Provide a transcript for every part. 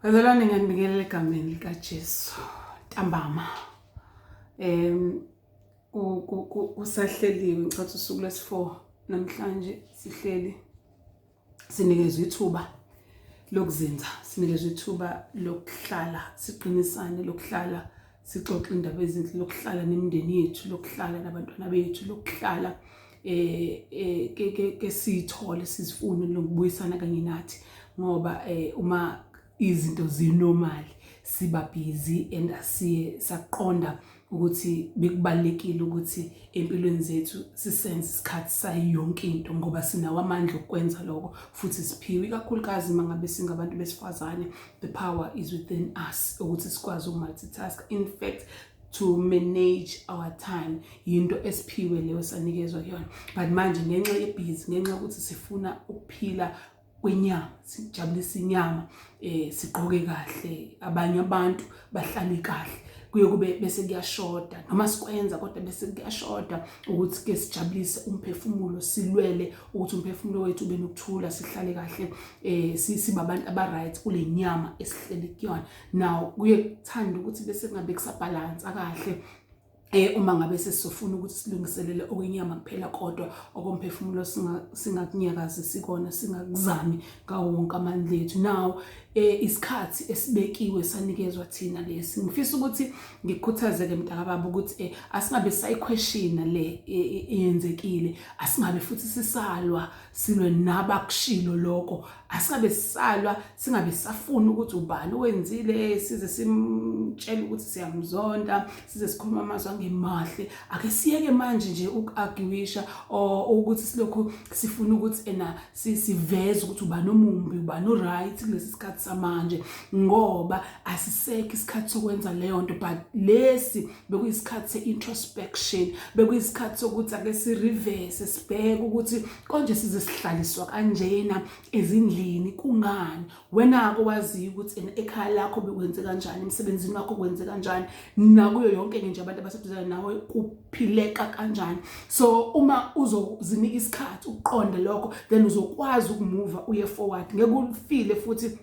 Bazalwane, ngiyanibingelela egameni likaJesu. Ntambama. Kusahleliwe, ngicatha usuku lwesi-4 namhlanje, sihleli sinikezwe ithuba lokuzinza, sinikezwe ithuba lokuhlala siqinisane, lokuhlala sixoxe indaba ezinhle, lokuhlala nemindeni yethu, lokuhlala nabantwana bethu, lokuhlala ke sithole sizifune lokubuyisana kanye nathi, ngoba uma izinto zinormal siba busy and asiye saqonda ukuthi bekubalekile ukuthi empilweni zethu sisenze isikhathi sayo yonke into, ngoba sinawo amandla okwenza lokho futhi siphiwe, ikakhulukazi uma ngabe singabantu besifazane. The power is within us ukuthi sikwazi ukumultitask, in fact to manage our time yinto esiphiwe leyo, sanikezwa kuyona. But manje ngenxa yebhizi, ngenxa yokuthi sifuna ukuphila kwenyama, sijabulisa inyama, sigqoke kahle, abanye abantu bahlale kahle, kuye kube bese kuyashoda, noma sikwenza kodwa bese kuyashoda ukuthi ke sijabulise umphefumulo, silwele ukuthi umphefumulo wethu ube nokuthula, sihlale kahle, sibabantu aba right kule nyama esihleli kuyona. Now kuye kuthanda ukuthi bese kungabe kusabhalansa kahle uma ngabe sesizofuna ukuthi silungiselele okwenyama kuphela, kodwa okomphefumulo singakunyakazi, sikona singakuzami ngawo wonke amandla ethu. Now isikhathi esibekiwe sanikezwa thina lesi. Ngifisa ukuthi ngikukhuthazeke, mntakababa, ukuthi asingabe sayiquestiona le eyenzekile, asingabe futhi sisalwa, silwe nabakushilo lokho, asingabe sisalwa, singabe safuna ukuthi ubani owenzile, size simtshele ukuthi siyamzonda, size sikhuluma amazwi angemahle. Ake siyeke manje nje uku-arguisha or ukuthi silokhu sifuna ukuthi ena siveze ukuthi ubani omumbi, ubani o-right kulesi sikhathi samanje, ngoba asisekho isikhathi sokwenza leyo nto. But lesi bekuyisikhathi se-introspection, bekuyisikhathi sokuthi ake si-reverse, sibheke ukuthi konje size sihlaliswa kanjena ezindlini kungani. Wena-ke waziyo ukuthi ena ekhaya lakho bekwenze kanjani, emsebenzini wakho kwenze kanjani, nakuyo yonke nje abantu abaseduzane nawe kuphileka kanjani. So uma uzozinika isikhathi ukuqonde lokho, then uzokwazi ukumuva uye forward, ngeke ufile futhi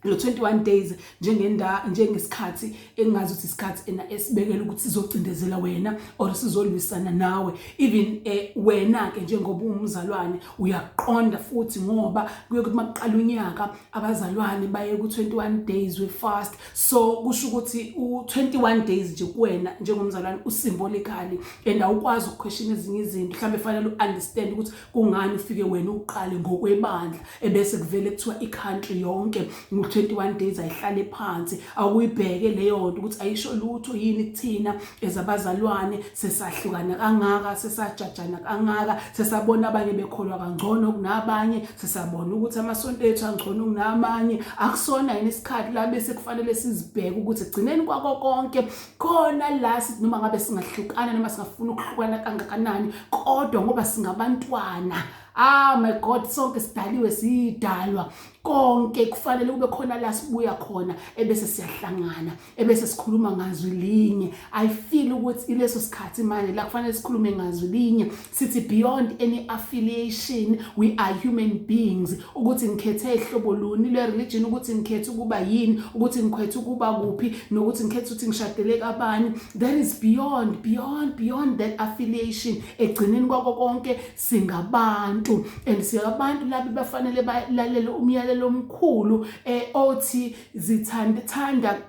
lo 21 days njengenda njengesikhathi engazi ukuthi isikhathi ena esibekela ukuthi sizocindezela wena or sizolwisana nawe. Even wena ke njengoba ungumzalwane uyaqonda futhi, ngoba kuye kuthi makuqala unyaka abazalwane baye ku 21 days we fast. So kusho ukuthi u 21 days nje kuwena njengomzalwane usymbolically and awukwazi ukuquestion ezinye izinto. Mhlawumbe fanele uunderstand ukuthi kungani ufike wena uqale ngokwebandla, ebese kuvele kuthiwa i-country yonke ngo-21 days ayihlale phansi. Awuyibheke leyo nto ukuthi ayisho lutho yini kuthina ezabazalwane? Sesahlukana kangaka, sesajajana kangaka, sesabona abanye bekholwa kangcono kunabanye, sesabona ukuthi amasonto ethu angcono kunamanye. Akusona yini isikhathi la bese kufanele sizibheke ukuthi egcineni kwako konke khona la sithi noma ngabe singahlukana, noma singafuna ukuhlukana kangakanani, kodwa ngoba singabantwana, ah my God, sonke sidaliwe, sidalwa konke, kufanele kube khona la sibuya khona ebese siyahlangana, ebese sikhuluma ngazwi linye? I feel ukuthi ileso sikhathi manje la kufanele sikhulume ngazwi linye, sithi beyond any affiliation we are human beings. Ukuthi ngikhethe ihlobo luni le religion, ukuthi ngikhethe ukuba yini, ukuthi ngikhethe ukuba kuphi, nokuthi ngikhethe ukuthi ngishadele kabani, that is beyond, beyond, beyond that affiliation. Egcineni kwako konke singabantu, and singabantu labo bafanele balalele umyalelo omkhulu othi zithande, thanda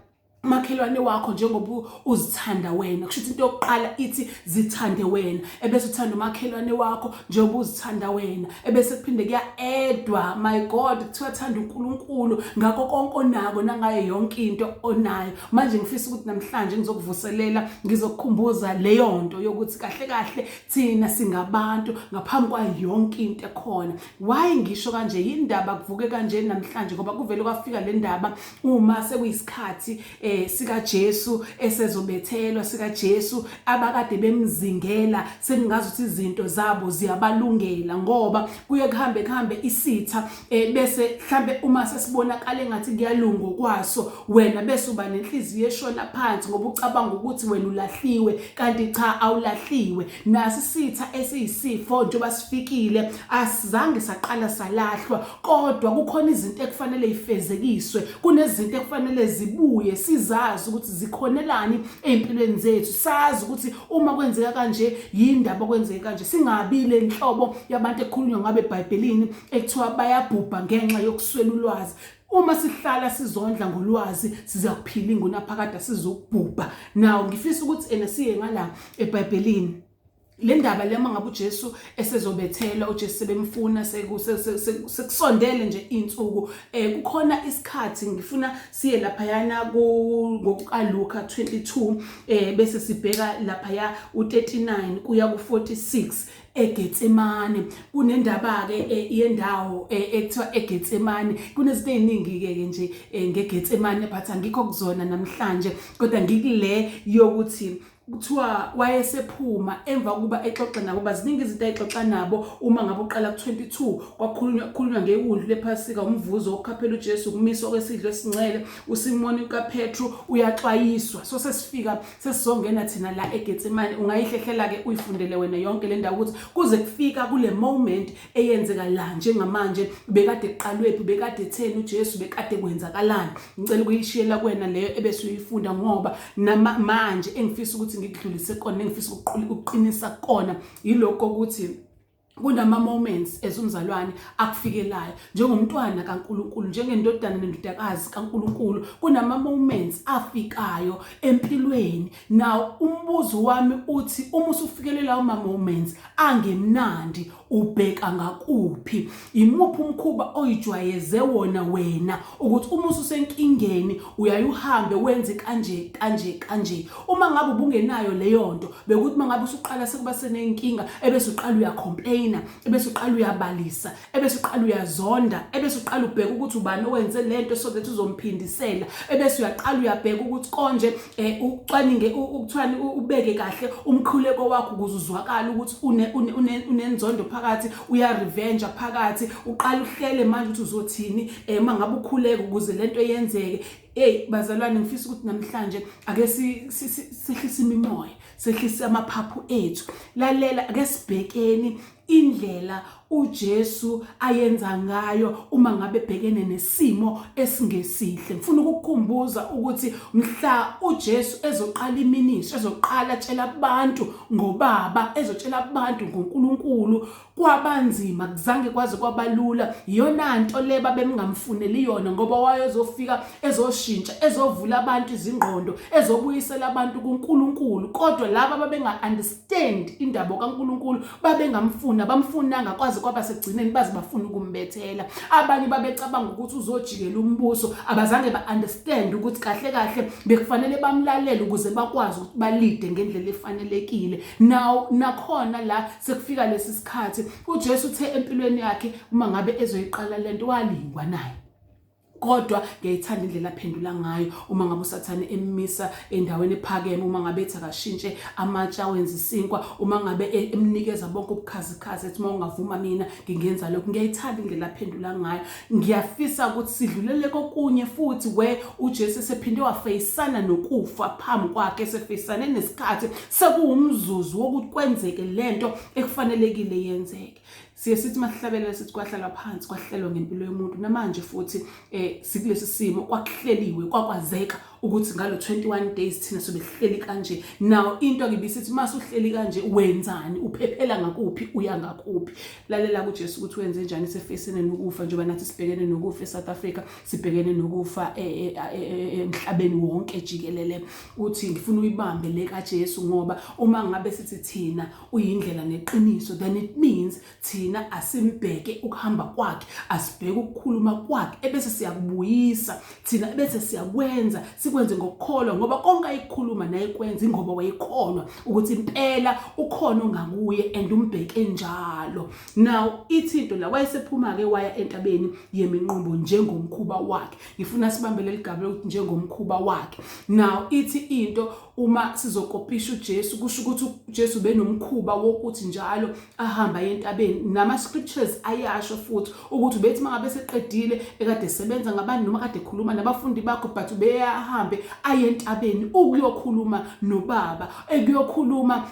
makhelwane wakho njengoba uzithanda wena. Kusho ukuthi into yokuqala ithi zithande wena, ebese uthanda umakhelwane wakho njengoba uzithanda wena, ebese kuphinde kuya-edwa, my God, kuthiwa thanda uNkulunkulu ngakho konke onako nangayo yonke into onayo. Manje ngifisa ukuthi namhlanje ngizokuvuselela, ngizokukhumbuza leyo nto yokuthi kahle kahle thina singabantu ngaphambi kwayo yonke into ekhona. Why ngisho kanje? Yindaba kuvuke kanje namhlanje? Ngoba kuvele kwafika le ndaba uma sekuyisikhathi. sikaJesu esezobethelwa, sikaJesu abakade bemzingela, sekungazuthi izinto zabo ziyabalungela, ngoba kuye kuhambe kuhambe isitha bese mhlambe uma sesibonakala engathi kuyalunga kwaso, wena bese uba nenhliziyo eshona phansi ngoba ucabanga ukuthi wena ulahliwe, kanti cha, awulahliwe. Nasi isitha esiyisifo njengoba sifikile, asizange saqala salahlwa, kodwa kukhona izinto ekufanele ifezekiswe, kunezinto ekufanele zibuye, sizazi ukuthi zikhonelani ey'mpilweni zethu, sazi ukuthi uma kwenzeka kanje yindaba kwenzeka kanje, singabi le nhlobo yabantu ekukhulunywa ngabe eBhayibhelini ekuthiwa bayabhubha ngenxa yokuswela ulwazi. Uma sihlala sizondla ngolwazi, sizakuphila ingunaphakade, sizokubhubha. Now ngifisa ukuthi ena siye ngala eBhayibhelini le ndaba le, uma ngabe uJesu esezobethelwa, uJesu sebemfuna, sekusondele nje insuku, kukhona isikhathi ngifuna siye laphayana ngokukaLuka 22, bese sibheka laphaya u39 kuya ku46 eGetsemane. Kunendaba ke yendawo ekuthiwa eGetsemane. Kunezinto eziningi ke nje ngeGetsemane, but angikho kuzona namhlanje, kodwa ngikule yokuthi kuthiwa wayesephuma emva kokuba exoxa nabo. Baziningi izinto ayixoxa nabo. Uma ngabe uqala ku-22, kwakhulunywa kukhulunywa ngewundlu lephasika, umvuzo wokukhaphela uJesu, ukumiswa kwesidlo esingcwele, uSimoni kaPetru uyaxwayiswa. So sesifika, sesizongena thina la eGetsemane. Ungayihlehlela-ke uyifundele wena yonke le ndawo ukuthi kuze kufika kule moment eyenzeka la njengamanje, bekade kuqalwephi, bekade etheni uJesu, bekade kwenzakalani. Ngicela ukuyishiyela kuwena leyo ebese uyifunda, ngoba manje engifisa ukuthi ngikudlulise kona, engifisa ukuqinisa kona, yilokho ukuthi kunama moments as umzalwane akufikelayo njengomntwana kaNkuluNkulu, njengendodana nendodakazi kaNkuluNkulu. Kunama moments afikayo empilweni. Now umbuzo wami uthi, uma usufikelela lawo ma moments angemnandi, ubheka ngakuphi? Imuphi umkhuba oyijwayeze wona wena ukuthi uma ususenkingeni uyaye uhambe wenze kanje kanje kanje? Uma ngabe ubungenayo leyo nto, bekuthi uma ngabe usuqala sekuba senenkinga, ebese uqala uyacomplaina, ebese uqala uyabalisa, ebese uqala uyazonda, ebese uqala ubheka ukuthi ubani owenze lento so that uzomphindisela, ebese uyaqala uyabheka ukuthi konje ucwaninge ukuthiwani, ubeke kahle umkhuleko wakho ukuze uzwakale ukuthi unenzondo phakathi, uya-revenge phakathi, uqala uhlele manje ukuthi uzothini uma ngabe ukhuleka ukuze lento yenzeke. Hey bazalwane, ngifisa ukuthi namhlanje ake sehlise imimoya, sehlise amaphaphu ethu. Lalela, ake sibhekeni indlela uJesu ayenza ngayo uma ngabe ebhekene nesimo esingesihle. Ngifuna ukukukhumbuza ukuthi mhla uJesu ezoqala iministry, ezoqala tshela abantu ngobaba, ezotshela abantu ngoNkulunkulu, kwabanzima, kuzange kwaze kwabalula. Iyona nto le babemngamfuneli yona, ngoba wayezofika ezoshintsha, ezovula abantu izingqondo, ezobuyisela abantu kuNkulunkulu, kodwa laba babenga-understand indaba kaNkulunkulu babengamfuna, bamfunanga kwaze kwaba sekugcineni baze bafuna ukumbethela. Abanye babecabanga ukuthi uzojikela umbuso, abazange ba-understand ukuthi kahle kahle bekufanele bamlalele ukuze bakwazi ukuthi balide ngendlela efanelekile. Now nakhona la sekufika lesi sikhathi, uJesu uthe empilweni yakhe uma ngabe ezoyiqala lento walingwa naye, kodwa ngiyayithanda indlela aphendula ngayo uma ngabe uSathane emisa endaweni ephakeme, uma ngabe ethi akashintshe amatshe awenza isinkwa, uma ngabe emnikeza bonke ubukhazikhazi, ethi uma ungavuma mina ngingenza lokhu. Ngiyayithanda indlela aphendula ngayo. Ngiyafisa ukuthi sidlulele kokunye futhi we uJesu esephinde wafeyisana nokufa phambi kwakhe, esefeyisane nesikhathi sekuwumzuzu wokuthi kwenzeke lento ekufanelekile yenzeke. Siye sithi masihlabelela sithi kwahlalwa phansi kwahlelwa ngempilo yomuntu. Namanje futhi sikulesi simo, kwakuhleliwe, kwakwazeka ukuthi ngalo 21 days thina sobe sihleli kanje. Now into ngibisithi, mase uhleli kanje wenzani? Uphephela ngakuphi? Uya ngakuphi? Lalela kuJesu ukuthi wenze njani sefacene nokufa, njengoba nathi sibhekene nokufa eSouth Africa, sibhekene nokufa emhlabeni wonke jikelele. Uthi ngifuna uyibambe le kaJesu, ngoba uma ngabe sithi thina uyindlela neqiniso, then it means thina Thina asimbheke ukuhamba kwakhe, asibheke ukukhuluma kwakhe, ebese siyakubuyisa thina, ebese siyakwenza, sikwenze ngokukholwa, ngoba konke ayikukhuluma nayekwenza ingoba wayekholwa ukuthi impela ukhona ongakuye and umbheke njalo. Now ithi into la, wayesephuma-ke waya entabeni yeminqumo njengomkhuba wakhe. Ngifuna sibambe leli gama lokuthi njengomkhuba wakhe. Now ithi into, uma sizokopisha uJesu, kusho ukuthi uJesu benomkhuba wokuthi njalo ahamba entabeni. Nama scriptures ayasho futhi ukuthi ubethi mangabe seqedile ekade esebenza ngabantu noma kade ekhuluma nabafundi bakho, but ubeyahambe aye entabeni ukuyokhuluma noBaba, ekuyokhuluma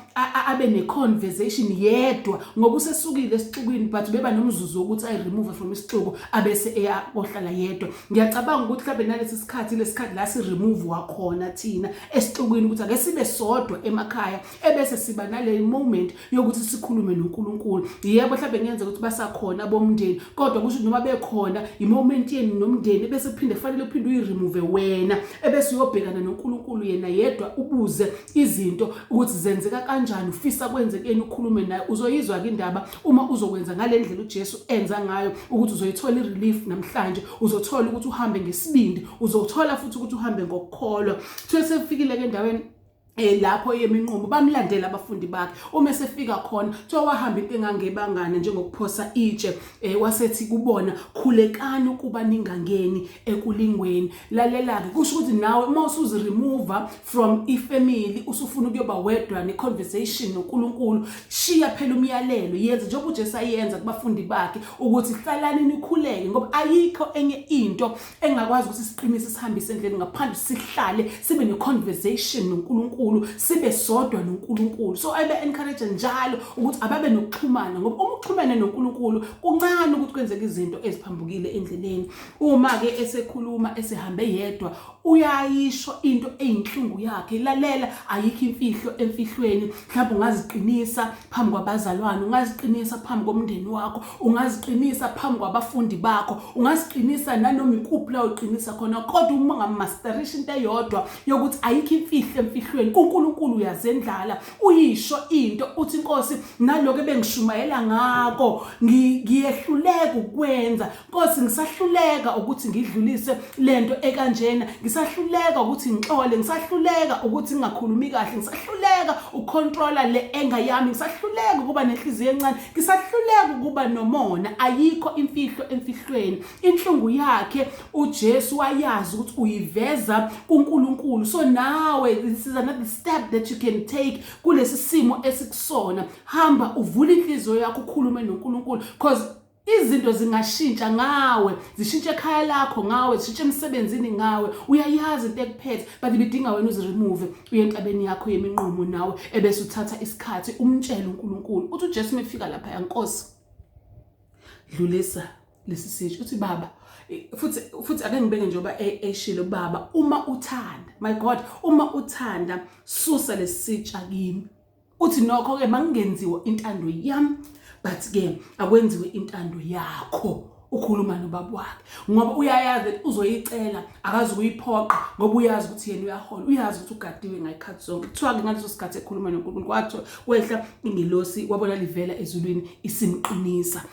abe ne-conversation yedwa, ngoba usesukile esixukwini, but beba nomzuzu wokuthi ayi-remove from isixuku abese eya kohlala yedwa. Ngiyacabanga ukuthi mhlawumbe nalesi sikhathi, lesikhathi la si-remove wakhona thina esixukwini ukuthi ake sibe sodwa emakhaya, ebese siba nale moment yokuthi sikhulume noNkulunkulu. Yebo, mhlawumbe kungenzeka ukuthi basakhona bomndeni, kodwa kusho noma bekhona, i-moment yenu nomndeni, ebese kuphinde kufanele uphinde uyi-remove wena, ebese uyobhekana noNkulunkulu yena yedwa, ubuze izinto ukuthi zenzeka kanjani, ufisa kwenzekeni, ukhulume naye. Uzoyizwa-ke indaba uma uzokwenza ngale ndlela uJesu enza ngayo, ukuthi uzoyithola i-relief namhlanje, uzothola ukuthi uhambe ngesibindi, uzothola futhi ukuthi uhambe ngokukholwa. Kuthiwe sefikile-ke endaweni lapho yeminqumo, bamlandela abafundi bakhe. Uma esefika khona, kuthiwa wahamba into engangebangane njengokuphosa itshe, wasethi kubona, "Khulekani ukuba ningangeni ekulingweni." Lalela-ke, kusho ukuthi nawe uma usuzi-remove from ifamily, usufuna ukuyoba wedwa ne-conversation noNkulunkulu, shiya phela umyalelo, yenze njengoba uJesu ayenza kubafundi bakhe ukuthi hlalani nikhuleke, ngoba ayikho enye into engakwazi ukuthi siqinise sihambise endleleni ngaphandle sihlale sibe ne-conversation noNkulunkulu, sibe sodwa noNkulunkulu. So abe encourage njalo ukuthi ababe nokuxhumana, ngoba uma uxhumene noNkulunkulu kuncane ukuthi kwenzeke izinto eziphambukile endleleni. Uma-ke esekhuluma esehambe yedwa, uyayisho into eyinhlungu yakhe. Lalela, ayikho imfihlo emfihlweni. Mhlawumbe ungaziqinisa phambi kwabazalwane, ungaziqinisa phambi komndeni wakho, ungaziqinisa phambi kwabafundi bakho, ungaziqinisa nanoma ikuphi la uqinisa khona, kodwa uma ungamasterisha into eyodwa yokuthi ayikho imfihlo emfihlweni kuNkulunkulu, uyazendlala uyisho into, uthi, "Inkosi, naloko ebengishumayela ngako ngiyehluleka ukwenza. Nkosi, ngisahluleka ukuthi ngidlulise lento ekanjena, ngisahluleka ukuthi ngixole, ngisahluleka ukuthi ngingakhulumi kahle, ngisahluleka ukucontrola le anger yami, ngisahluleka ukuba nenhliziyo encane, ngisahluleka ukuba nomona." Ayikho imfihlo emfihlweni. Inhlungu yakhe uJesu wayazi ukuthi uyiveza kuNkulunkulu. So nawe, this is another step that you can take kulesi simo esikusona. Hamba uvule inhliziyo yakho, ukhulume noNkulunkulu, because izinto zingashintsha ngawe, zishintshe ekhaya lakho ngawe, zishintshe emsebenzini ngawe. Uyayazi into ekuphethe, but ibidinga wena uziremove uye entabeni yakho yeminqumo nawe, ebese uthatha isikhathi umtshele uNkulunkulu. Uthi uJesu mefika lapha, "Yankosi, dlulisa lesi sitsho." Uthi, "Baba," futhi ake ngibeke njengoba eshilo, "Baba, uma uthanda," my God, "uma uthanda, susa lesitsha kimi." Uthi, "Nokho ke mangingenziwa intando yami, but ke akwenziwe intando yakho." Ukhuluma nobaba wakhe ngoba uyayazi ukuthi uzoyicela, akazi ukuyiphoqa, ngoba uyazi ukuthi yena uyahola, uyazi ukuthi ugadiwe ngayikhathi zonke. Kuthiwa-ke ngaleso sikhathi ekhuluma noNkulunkulu, kwathiwa kwehla ingelosi, wabona livela ezulwini isimqinisa.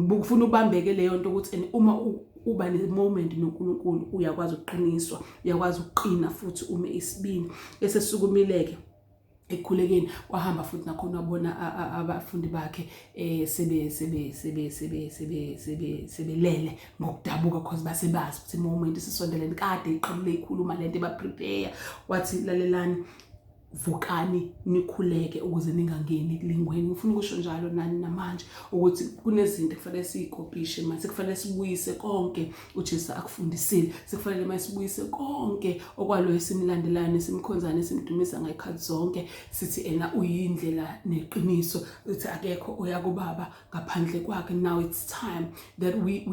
Kufuna ubambeke leyo nto ukuthi and uma uba ne-moment noNkulunkulu, uyakwazi ukuqiniswa, uyakwazi ukuqina futhi ume isibindi. Esesukumile-ke ekukhulekeni, wahamba futhi nakhona, wabona abafundi bakhe sebe sebe sebe sebe sebe sebe sebelele ngokudabuka, because basebazi ukuthi moment isisondelene, kade iqhelile ikhuluma lento, eba-prepare. Wathi, "Lalelani, vukani nikhuleke ukuze ningangeni ekulingweni." Ngifuna ukusho njalo nani namanje ukuthi kunezinto ekufanele siyikopishe manje, sekufanele sibuyise konke uJesu akufundisile, sekufanele manje sibuyise konke okwalo esimlandelayo nesimkhonzayo nesimdumisa ngayikhathi zonke, sithi ena uyindlela neqiniso, uthi akekho oya kubaba ngaphandle kwakhe. Now it's time that we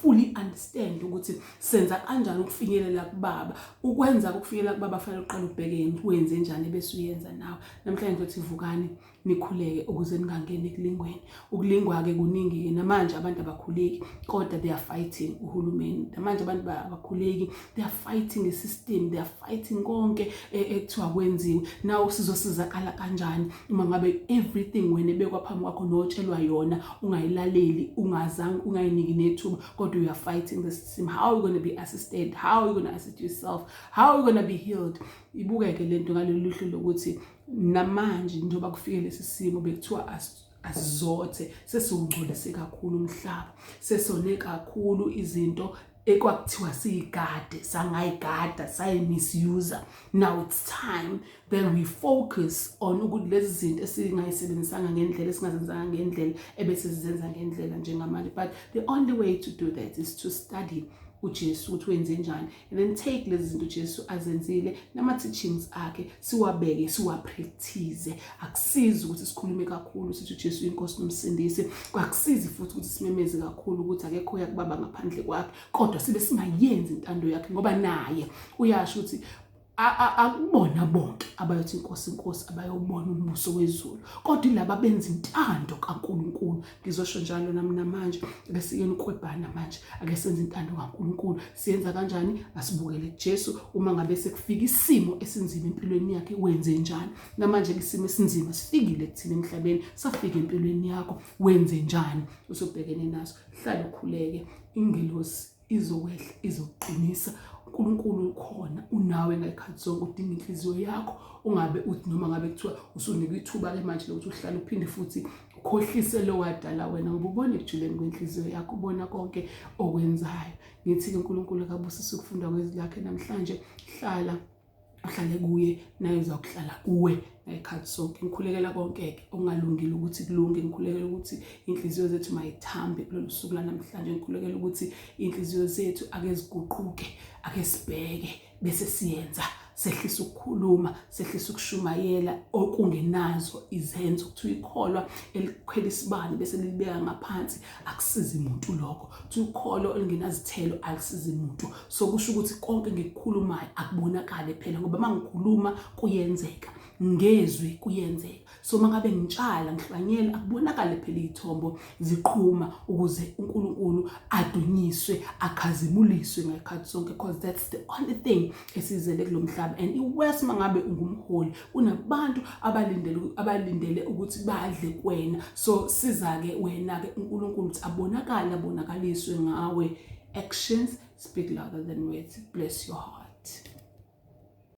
fully understand ukuthi senza kanjani ukufinyelela kubaba. Ukwenza ukufinyelela kubaba, fanele uqale ubheke wenze njani bese uyenza nawe. Namhlanje ngizothi vukani. Nikhuleke ukuze ningangeni ekulingweni. Ukulingwa-ke kuningi-ke namanje, abantu abakhuleki kodwa they are fighting uhulumeni. Namanje abantu abakhuleki, they are fighting i-system, they are fighting konke ekuthiwa kwenziwe. Naw sizosizakala kanjani uma ngabe everything wena ebekwa phambi kwakho notshelwa yona ungayilaleli, ungazange ungayiniki nethuba, kodwa you are fighting the system? How are you going to be assisted? How are you going to assist yourself? How are you going to be healed? Ibukeke lento ngalolu hlu lokuthi namanje njengoba kufike lesi simo bekuthiwa asizothe, sesiwungcolise kakhulu umhlaba, sesone kakhulu. Izinto ekwakuthiwa siyigade sangayigada, sayi-misuse. Now it's time that we focus on ukuthi lezi zinto esingayisebenzisanga ngendlela, esingazenzanga ngendlela, ebese sizenza ngendlela njengamanje. But the only way to do that is to study uJesu ukuthi wenze njani and then take lezi zinto uJesu azenzile nama-teachings akhe, siwabeke, siwa-practice. Akusizi ukuthi sikhulume kakhulu sithi uJesu inkosi nomsindisi, kwakusizi futhi ukuthi simemeze kakhulu ukuthi akekho oya kubaba ngaphandle kwakhe, kodwa sibe singayenzi intando yakhe, ngoba naye uyasho ukuthi akubona bonke abayothi inkosi, inkosi abayobona umbuso wezulu, kodwa ilaba benza intando kaNkuluNkulu. Ngizosho njalo nami namanje, ake siyeni ukwebhana manje, ake senze intando kaNkuluNkulu. Siyenza kanjani? Asibukele kuJesu. Uma ngabe sekufika isimo esinzima empilweni yakhe, wenze njani? Namanje isimo esinzima sifikile kuthina emhlabeni, safika empilweni yakho, wenze njani usubhekene naso? Hlala ukhuleke, ingelosi izokwehla, izokuqinisa. uNkulunkulu ukhona, unawe ngayikhathi zonke, udinga inhliziyo yakho. Ungabe uthi noma ngabe kuthiwa usunikwa ithuba-ke manje lokuthi uhlale uphinde futhi ukhohlise lo wadala wena, ngoba ubona ekujuleni kwenhliziyo yakho, ubona konke okwenzayo. Ngithi-ke uNkulunkulu akabusise ukufunda kwezwi lakhe namhlanje. Hlala uhlale kuye, naye uzakuhlala kuwe ngayikhathi sonke. Ngikhulekela konke-ke okungalungile ukuthi kulunge. Ngikhulekela ukuthi iy'nhliziyo zethu mayithambe kulolu suku lanamhlanje. Ngikhulekela ukuthi iy'nhliziyo zethu ake ziguquke, ake sibheke bese siyenza, sehlisa ukukhuluma, sehlisa ukushumayela okungenazo izenzo. Kuthiwa ikholwa elikhwela isibani bese lilibeka ngaphansi akusizi muntu lokho. Kuthiwa ukholo olungenazithelo alisizi muntu. So kusho ukuthi konke ngikukhulumayo akubonakale phela, ngoba uma ngikhuluma kuyenzeka, ngezwi kuyenzeka. So uma ngabe ngitshala, ngihlwanyela, akubonakale phela iy'thombo ziqhuma ukuze uNkulunkulu adunyiswe, akhazimuliswe ngekhathi sonke, because that's the only thing esizele kulo mhlaba. And i-worse uma ngabe ungumholi, kunabantu abalindele ukuthi badle kuwena. So siza-ke wena-ke uNkulunkulu ukuthi abonakale, abonakaliswe ngawe. Actions speak louder than words. Bless your heart.